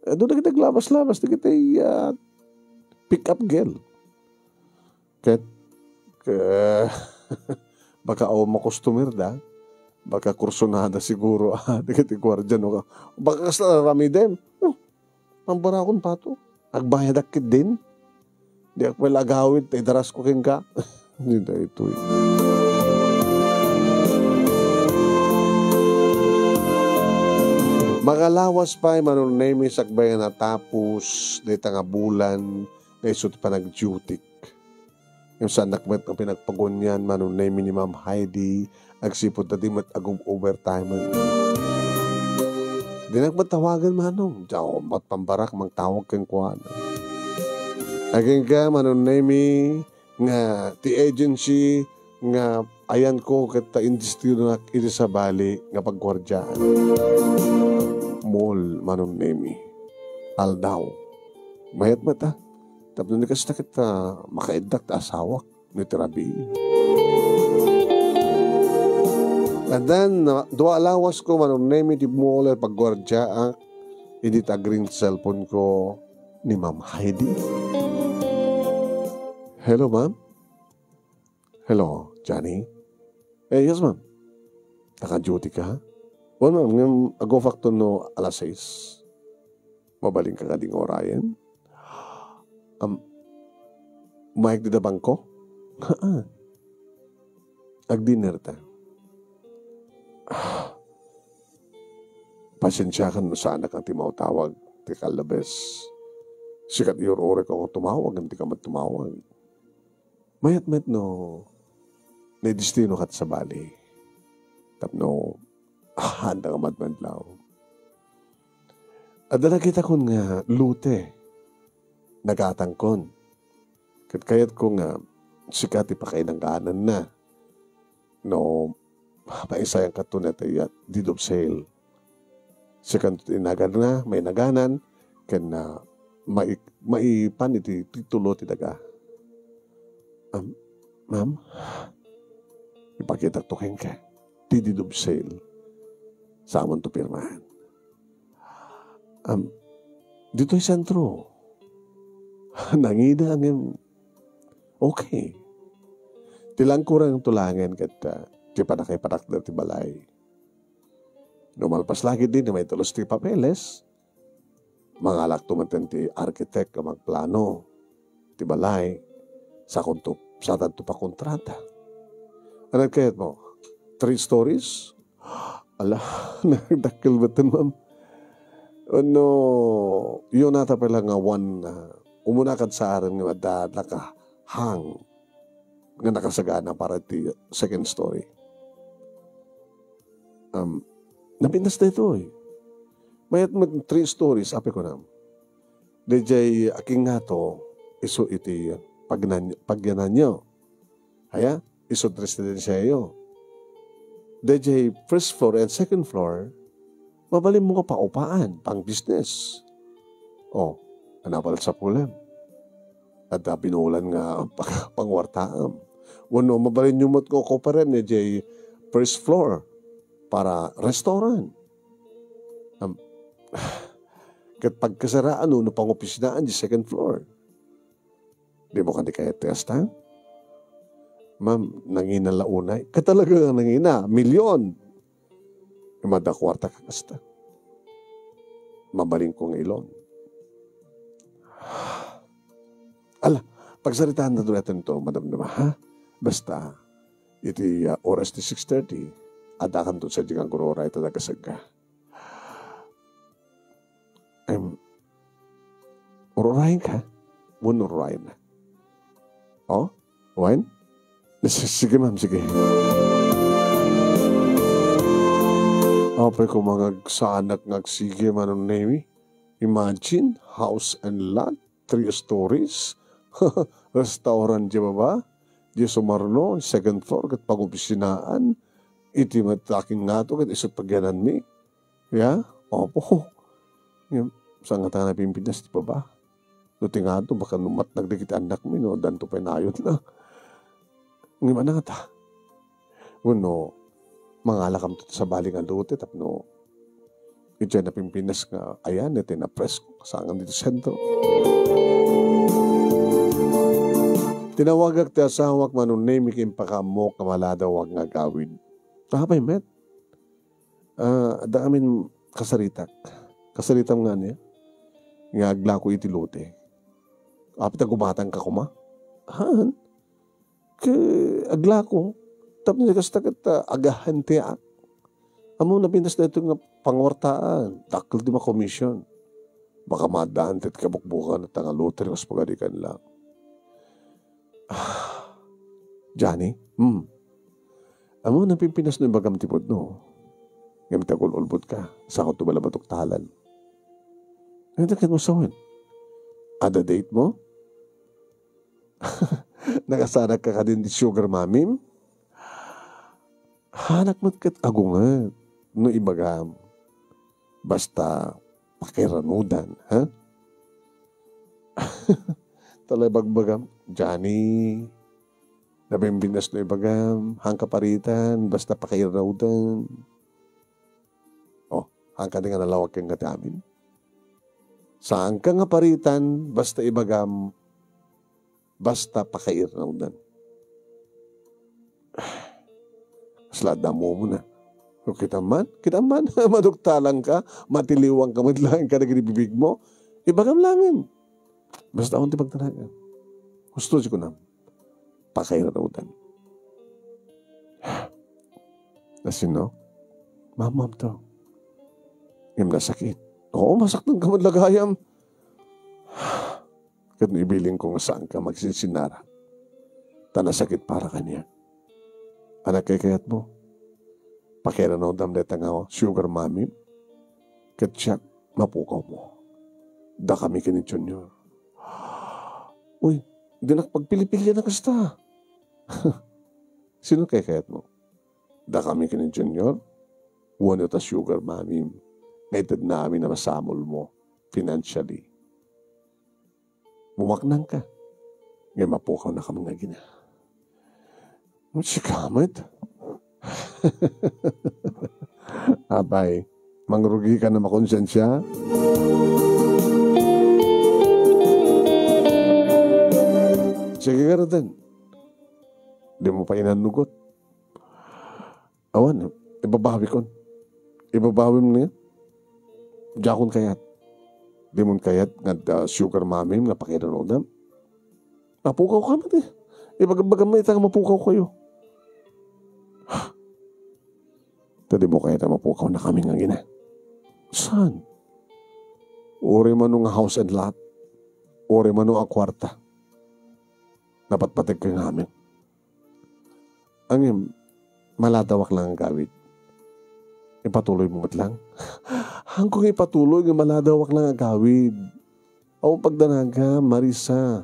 Eh, doon na kita labas-labas, di kita, ah, pick up girl. Ket, eh, baka awan makustomer da, baka kursunada siguro, ah, dagiti guardia, no? Baka kasla aramidem. Oh, pambarakon pato. Agbayadak ketdin. Diak pay la agawid, ta idaras ko kenka. Daytoy. Makalawas pay, Manong Nemi, sakbay nga natapos dayta nga bulan nga isu ti panagdutik. Ngem saannak met nga pinagpagunyan, Manong Nemi, ni Ma'am Heidi, agsipud ta di met ag-overtime. Dinak met tawagen, Manong. Diak met pambarak mangtawag kenkuana. Agingga, Manong Nemi, nga ti agency nga ayanko ket ta indestinoak iti sabali nga pagguardiaan. Mall, Manong Nemi. Aldaw. Mayat met, ah. Tapno ni kasta ket, ah, makaiddak ta asawak no iti rabii. And then, ah, dua a lawas ko, Manong Nemi, ti mall a pagguardiaak, idi ta agring cellphone ko ni Ma'am Heidi. Hello, ma'am? Hello, Johnny? Eh, yes, ma'am. Naka-duty ka? Well, ma'am, ngem agufak to no alas sais. Mabalin ka kadi nga urayen? Am, umayag dida bangko? Haan. Agdinner ta. Pasensiakan no saanak nga ti mautawag ti kallabes. Sikat, iyur-urek ko nga tumawag, ngem dika met tumawag. Mayat met no naidestino kat sabali. Tapno, ah, anda nga madmadlaw. Adda nakitakon nga lote, nagatangkon. Ket kayatko nga sika ti pakainangananna. No, maisayan kato na ti, ah, deed of sale. Sikanto ti inaganna, mainaganan, ken, ah, mai-, maipan iti titulo ti daga. Am, ma'am, ipakitak to kenka ti deed of sale. Saamonto pirmaen. Am, ditoy sentro. Nangina ngem, okay. Ti langkuran to laengen ket, ah, ti pannakaipatakder ti balay. No malpas la ketdi, no maitulod ti papeles, mangalakto met ti architect a magplano ti balay, sakonto, satanto pakontrata. Ania kayatmo? Three stories? Ala, nagdakkel met, ma'am. No, yun ata pala nga one, ah, umuna kad sa aran nga adda nakahang nga nakasagana para ti second story. Um, napintas daytoy. Mayat met three stories, apay kunam. Dayjay akingngato, isu iti pagnan-, pagyananyo. Aya, isu ti residensiayo. Dayjay first floor and second floor, mabalinmo nga paupaan, pang business. O, anabal sapulem. Adda binulan nga pang-, pangwartaam. Wenno, mabalinyo met nga okuparen dayjay first floor para restaurant. Am, ket pagkasaraan no pangopisinaan di second floor. Dimo kadi kayat ti kasta? Ma'am, nangina la unay. Ket talaga nga nangina, milyon. Madda kuarta ka kasta. Mabalinko nga ilon. Ala, pagsaritaanto daytoy, madam, dama, ha? Basta, iti, ah, oras ti six thirty, addakanto sadiay nga agururay ta nagasagka. Em, ururayen ka? Wenno ururayen na? O? Wen? S-, sige, ma'am, sige. Apay koma nga agsanak nga agsige, Manong Nemi. Imagine, house and lot, three stories, restaurant di baba, di sumarno, second floor, ket pagopisinaan, iti met akin ngato, ket isu pagyananmi. Ya? Opo. Ngem, saan ngata napimpinas ti baba? No ti ngato, baka no matnag dagiti annakmi, no, addanto pay nayotna. Ngem, ania ngata? Wenno, mangalakamto ti sabali nga lote tapno idiay napimpinas nga ayan, iti napresko, kasangam dito sentro. Tinawagak ti asawak, Manong Nemi, ket impakaammok nga maladaw nga agawid. Apay met? Ah, adda amin kasaritak. Kasaritam nga ania? Nga aglako iti lote. Apay ta gumatangka koma? Haan. Ket aglako. Tapno kasta ket, ah, agahenteak. Ammom, napintas daytoy nga pangwartaan. Dakkel ti makomision. Baka maaddaan ti kabukbukan ta nga lottery kas pagadikan lang. Ah, Johnny? Hmm. Ammom, napimpinas no ibagam ti pudno. Ngem ti agul-ulbodka, saanto bala maduktalan. Ngem ta ket mo sawen? Adda date mo? Nakasanakka kadin ti sugar mamim? Haanak met ket agunget no ibagam. Basta pakiranudan, ha? Talaga bagbagam, Johnny. Nabimbinas no ibagam, haanka paritan, basta pakiranudan. O, haanka di nga nalawag ken nga ti amin? Saanka nga paritan, basta ibagam, basta pakairanawdan. Kasla adda ammomona. O, kita man, kita man, maduktalanka, matiliwanka met laeng kadagiti bibigmo. Ibagam laengen. Basta awan ti pagdanagan. Husto ti kunam. Pakairanawdan. Nasino? Mamamto. Ngem nasakit. Oo, masaktan ka met la gayam. Ket no ibilin ko nga saan ka magsinsinara, ta nasakit para kaniak. Ania kaykayatmo? Pakairanawdam dayta nga sugar mommy? Ket siak, mapukawmo. Dakami ken ni Junior. Uy, dinak pagpilipilian a kasta. Sino kaykayatmo? Dakami ken ni Junior? Wenno ta sugar mommy nga itedna amin a masamolmo financially? Bumaknangka. Ngem mapukawnakami nga agina. Sika met? Apay, mangrugika a makonsensia? Sige, garden. Dimo pay inannugot. Awan, ibabawikon. Ibabawim niya. Diakon kayat. Dimon kayat nga adda sugar mommy nga pakinunotam. Mapukaw ka met. Ibagam-bagam ita nga mapukaw kayo. Ta dimo kayat a mapukaw na kami nga gina. Saan? Uri mano nga house and lot. Uri mano a kwarta. Napatpateg ka nga amin. Ngem, maladawak lang agawid. Ipatuloy mo met lang. Hangko nga ipatuloy nga maladawak lang agawid. Awan pagdanaga, Marisa.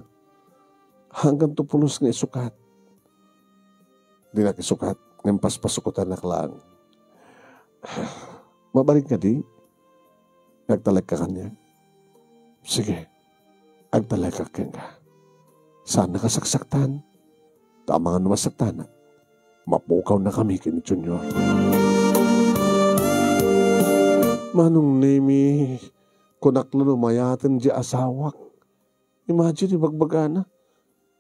Hanggan to pulos nga isukat. Dinak isukat, ngem paspasukotanak lang. Mabalin kadi? Nagtalek ka kaniak? Sige, agtalekak kenka. Saan nakasaksaktan? Ta amangan no masaktanak, mapukaw na kami ken ni Junior. Manong Nemi, kunak la no mayaten di asawak. Imagine, ibagbagana.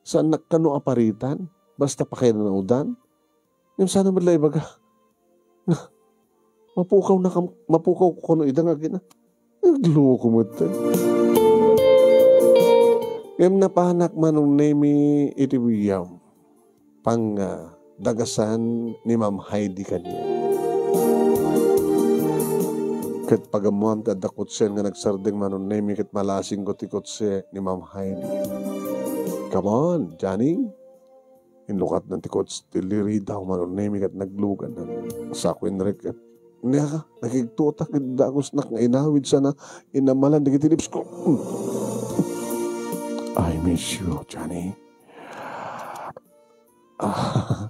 Saannak kano a paritan, basta pakinunodan. Ngem saan met la ibaga? Nga, mapukaw na kam-, mapukaw ko kano ida nga agina. Nagloko met. Ngem napanak Manong Nemi iti William. Pang, ah, dagasan ni Ma'am Heidi kaniak. Ket pagammoan ti adda kotsen nga nagsardeng Manong Nemi ket malasingko ti kotse ni Ma'am Heidi. "Come on, Johnny." Inlukatna ti kotse ti liridaw Manong Nemi ket naglugan. Sako inrek ket, "Niaka, nakigtutak ket dagusnak nga inawid sana inamalan dagiti lips ko." "I miss you, Johnny." Ah,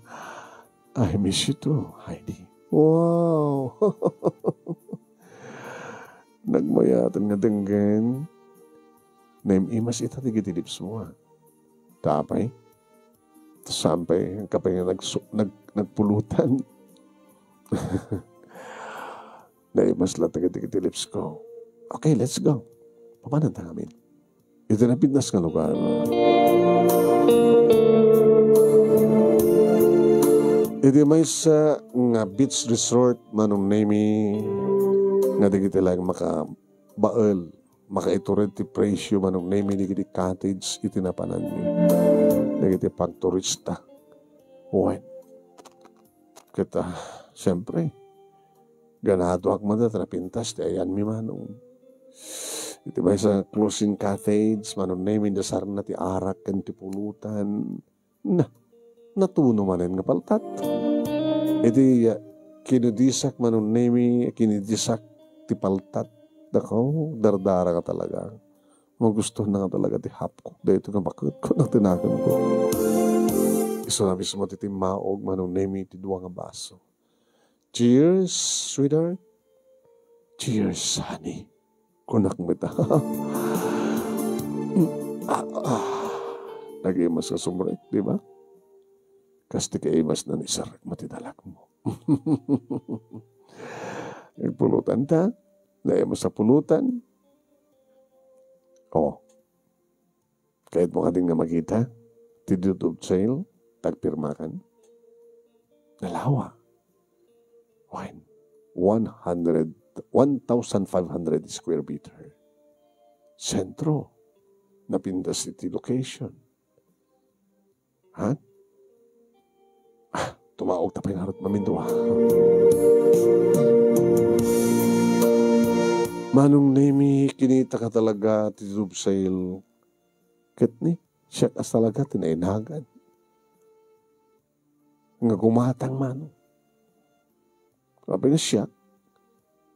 I miss you too, Heidi. Wow! Nagmayaten nga denggen. Naim-imas ita dagiti lips mo, ah. Tapay? Sampay, kapay nga nagsu-, nag-, nagpulutan. Naimas latta dagiti lips ko. Okay, let's go. Papananta ngamin. Iti napintas nga lugar. Iti maysa nga beach resort, Manong Nemi, nga dagiti laeng makabael, makaitured ti presyo, Manong Nemi, dagiti cottage iti napananmi. Dagiti pagturista. Wen. Ket, ah, siyempre, ganadoak met ta napintas ti ayanmi, Manong. Iti maysa closing cottage, Manong Nemi, dasarna ti arak ken ti pulutan. Na, natuno manen nga paltat. Iti, ah, kinudisak, Manong Nemi, kinudisak ti paltat. Dako, dardara ka talaga. Magusto na nga talaga ti hapkok daytoy nga baketko, no, ti naganko. Isuna mismo ti timmaog, Manong Nemi, ti dua nga baso. "Cheers, sweetheart." "Cheers, honey," kunak met. Ah, ah. Nagimas nga sumrek, di ba? Kas ti kaimas na ni Sir, matitalak mo. Nagpulutan ta. Naimas a pulutan. Oh. Kayatmo kadin nga makita ti deed of sale, tagpirmakan? Nalawa. Wen, one hundred, one thousand five hundred square meter. Sentro. Napintas iti location. Ha? Ah, tumaog ta pay ngarud mamindua. Manong Nemi, kinita ka talaga ti deed of sale. Ket ni, siak a talaga ti nainagan nga gumatang, Manong. Apay nga siak,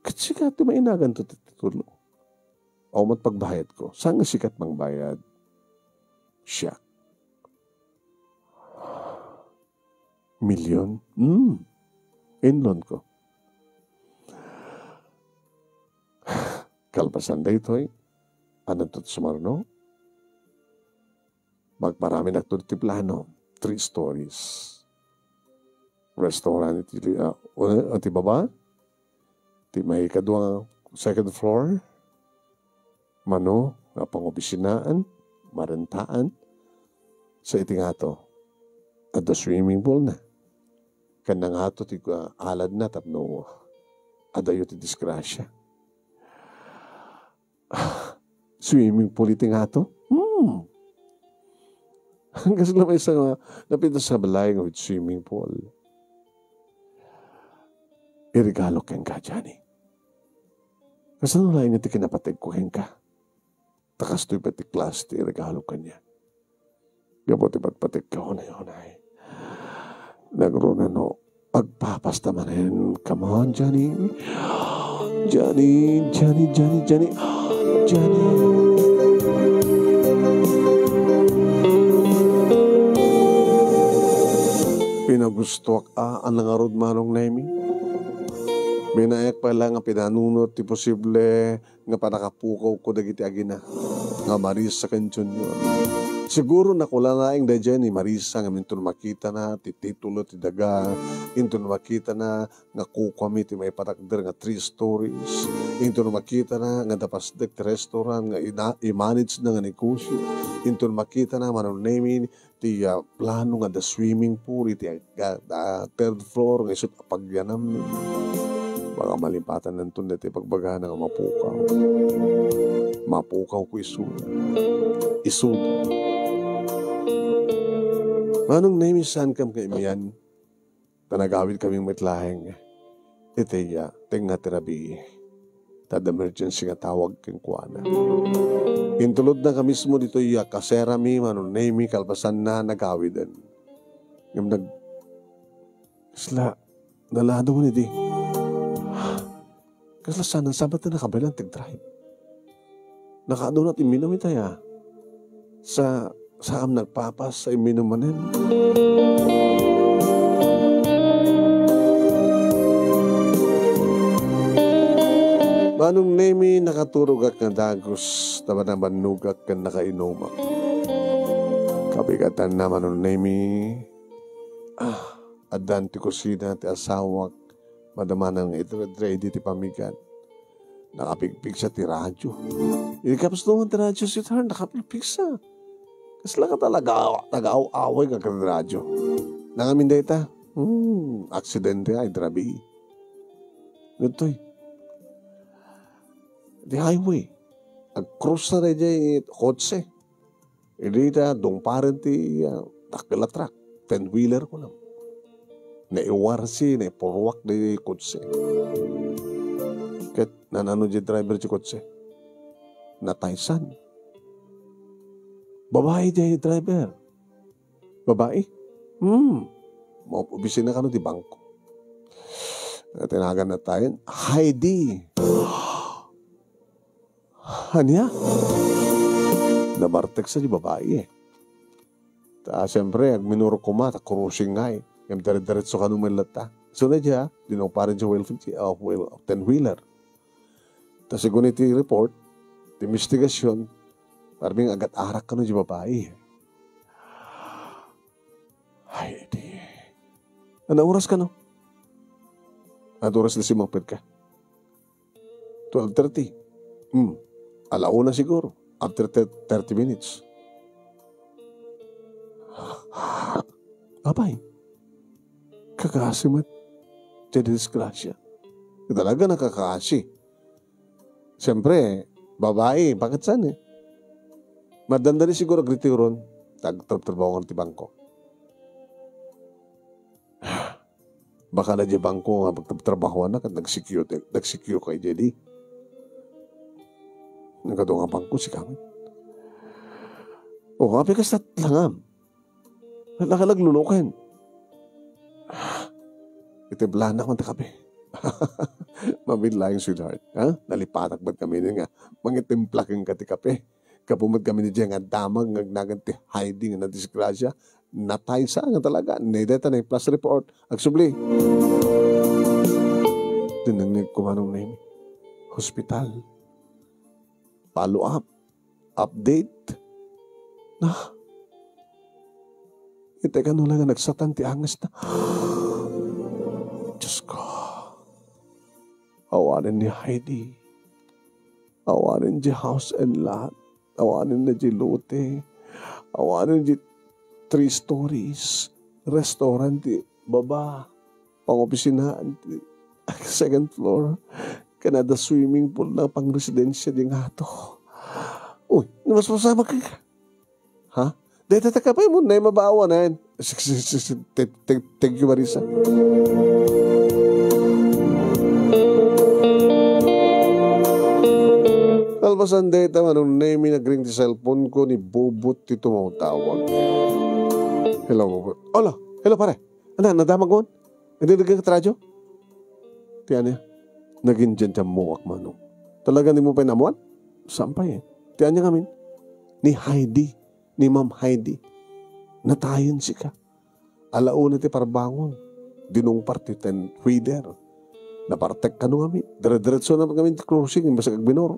ket sika ti mainagan to ti titulo. Awan met pagbayadko. Saan nga sika ti mangbayad? Siak. Milyon? Hmm. Inlonko. Kalpasan daytoy, addanto ti sumarno. Magparaminakto ti plano, three stories. Restaurant iti, ah, una, iti baba, ti maikadua, second floor, mano nga pangopisinaan, marentaan, sa iti ngato. Adda swimming pool na. Ken nangato ti, ah, aladna tapno adayo ti disgrasya. Swimming pool iti ngato? Hmm. Kasla maysa nga napintas a balay nga with swimming pool. Iregalo kenka, Johnny. Kasano laeng ti kinapategko kenka? Ta kastoy pay ti klase ti iregalo kaniak. Gapu ti patpategka unay-unay. Nagruna no agpapasta manen. Come on, Johnny. Johnny, Johnny, Johnny, Johnny. Johnny. Pinagustoak a, a nangarud, Manong Nemi. Binayak pay la nga pinanunot ti posible nga pannakapukawko dagiti agina nga Marisa ken Junior. Siguro nakula laeng daydiay ni Marisa ngem inton makitana ti titulo ti daga, inton makitana nga kukuami ti maipatakder nga three stories, inton makitana nga napasdek ti restaurant nga ina-, i-manage na nga negosyo, inton makitana, Manong Nemi, ti, ah, plano nga adda swimming pool iti, ah, ah, third floor nga isut' a pagyanammi. Baka malipatananton daytoy pagbagana nga mapukaw. Mapukawko isu. Isu. Manong Nemi, saankam nga imian? Ta nagawidkami met laeng iti, ah, tengnga ti rabii. Ta adda emergency nga tawag kenkuana. Intulodnaka mismo ditoy a kaserami, Manong Nemi, kalpasanna, nagawiden. Ngem nag-, kasla, nalado man idi. Kasla saan, saan pay ta nakabaelan ti agdrive? Nakaaduna ti imminum itay a. Sa, saam nagpapas sa imminum manen. Manong Nemi, nakaturogak nga dagus, ta nabannogak ken nakainumak. Kabigatanna, Manong Nemi, ah, addan ti kusina ti asawak, madamanan nga itred-ready ti pammigat. Nakapigpigsa ti radyo. Idi kapsnuan ti radyo, sweetheart, nakapigpigsa. Kasla ka talaga, nagaaw-away nga agradyo. Nangamin dayta? Hmm, aksidente ay, drabi. Ditoy. Di highway. Agcross na daydiay kotse. Idi ta dungparen ti, ah, dakkel a truck, ten-wheeler kunam. Naiwarsi, naipurruak di kotse. Ket nanano di driver ti kotse? Nataysan. Babai di driver. Babai? Hmm. Maupobisina kano di bangko. Tinagan na tayo. Heidi. Ania? Nabartek sa di babai eh. Ta, siyempre, agminuro koma, ta crossing nga eh. Ngem dire-diretso kano met latta. So, na dia, dinungparen ti wheel, ah, wheel, ten-wheeler. Ta, segun iti report, ti investigasyon, parang agat-arak kano di babai eh. Ay, di. Ano oras kano? Ano oras na simangpet ka? Twelve thirty. Hmm. Ala una siguro. After thir-, thirty minutes. Apay, kakasi met ti disgrasya. Talaga nakakasi. Siyempre, babai, bakit saan eh? Madandani siguro agritiron, tag-, tagtrabaho ti bangko. Baka na di bangko nga pagtrabahoan na, kat nag-secure, nag-secure kay di. Nagado nga bangko, si kami. O, apay kas langam. Naglaluloken. Iti blanak man ti kape. Mabiit laeng, sweetheart. Ha? Nalipatak met kami nga mangitimpla kenka ti kape. Gapu met kami ni Jeng a damag nga agnagan ti Heidi nga nadisgrasya. Nataysa nga talaga. Ni deta na flash report. Agsubli. Dinengngeg ko manong name. Hospital. Follow up. Update. Na. Iti kano lang nga nagsatan ti anges na. Diyos ko. Awanen ni Heidi. Awanen di house and lot. Awanen na di lote. Awanen di three stories. restaurant ti baba, pangopisinaan ti second floor, ken adda swimming pool nga pangresidensia di ngato. Uy, namasmasamak ka. Ha? Dayta ta kapay mo, nay mabawanan. Sige, sige, sige, sige. Thank, thank, thank you, Marisa. Kalpasan dayta, Manong Nemy, nagring ti cellphone ko ni Bobot ti tumawtawag. Hello, Bobot. Ala, hello, pare. Ano, nadamag mo? Hindi nagkakatradio? Ti ania, naging diyan diyan mo, Manong. Talaga di mo pa inamuan? Saan pa eh? Ti ania ngamin? Ni Heidi, ni Ma'am Heidi. Natayen sika. Alauna ti parbangon. Dinungpar ti ten wheeler. Napartek kano ngamin. Dire-diretso na ngamin ti crossing, imbes agbinor.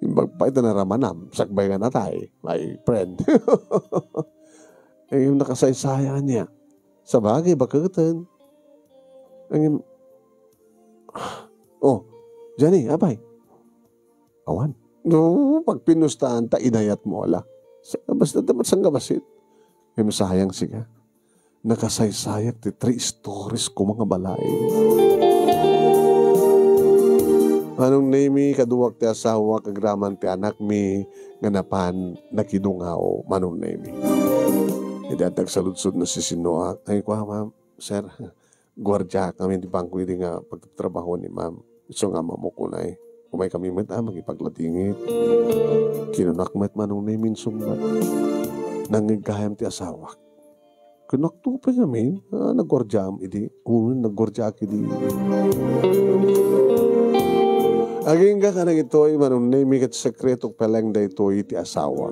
Imbag pay ta naramanam, sakbay nga natay, my friend. Eh, yung nakasaysaya niya. Sabagay, baketen. Ang, oh, Johnny, apay. Awan. No, pagpinustaan ta, inayat mo, ala. Sa, basta dapat sang gabasit. Yung sayang siya. Nakasaysayat ti three stories ko mga balay. Manong Nemy, kaduak ti asawak, agraman ti anakmi nga napan nakidungaw, Manong Nemy. Idi adda agsaludsod na sisinoak, ay, kua, ma'am, sir, guardia kami di bangko idi nga pagtrabaho ni ma'am. So nga, ma'am, ukunay. Umay kami met, ah, makipaglatingit. Kinunak met, Manong Nemy, insungbat. Nangngeg gayam ti asawak. Kunakto pay ngamin, ah, nagguardiam idi. Uy, nagguardiak idi. Agingga kadagitoy, Manong Nemy, ket sekretok pay laeng daytoy ti asawa.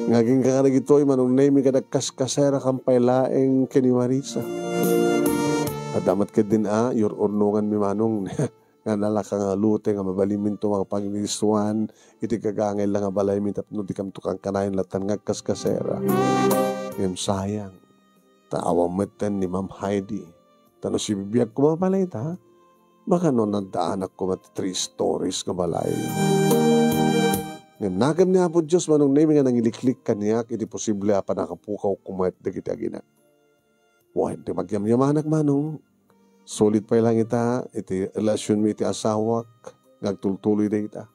Nga agingga kadagitoy, Manong Nemy, ket agkaskasera kan pay laeng ken ni Marisa. Adda met ketdin a, yur-urnonganmi, Manong. Nga nalaka nga lute nga mabalinminto nga pagnistuan iti gagangay la nga balaymi tapno dikamto kankanayon latan nga agkaskasera. Ngem sayang, ta awan metten ni Ma'am Heidi. Ta no sibibiag koma pay layta, baka no nadaanak koma ti three stories nga balay. Ngem nakem ni Apo Dios, Manong Nemy, nga nangiliklik kaniak iti posible a pannakapukaw koma dagiti aginak. Wen ti magyamyamanak, Manong. Sulit pay laeng ita iti relasionmi iti asawak nga agtultuloy dayta.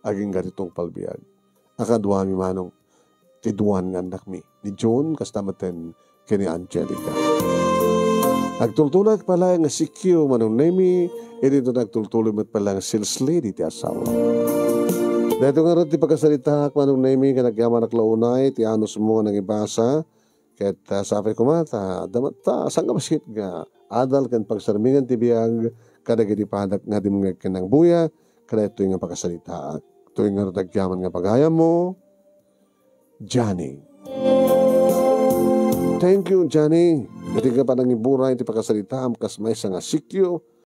Agingga ti tungpal biag. A kaduami, Manong, ti duan nga annakmi, ni John, kasta metten ken ni Angelica. Agtultuloy pay laeng nga sikyo, Manong Nemy, idi nagtultuloy met pay laeng nga sales lady ti asawa. Daytoy ngarud ti pagkasalitaak, Manong Nemy, nga nagyamanak la unay ti anusmo nga nangibasa. Ket, ah, sapay koma ta adda met ta sangabassit nga adal ken pagsarmingan ti biag kadagiti padak nga dimngeg ken nangbuya kadaytoy nga pakasalitaak. Toy ngarud agyaman nga pagayammo, Johnny. Thank you, Johnny. Iti nga panangiburay ti pakasalitaam kas maysa nga sikyo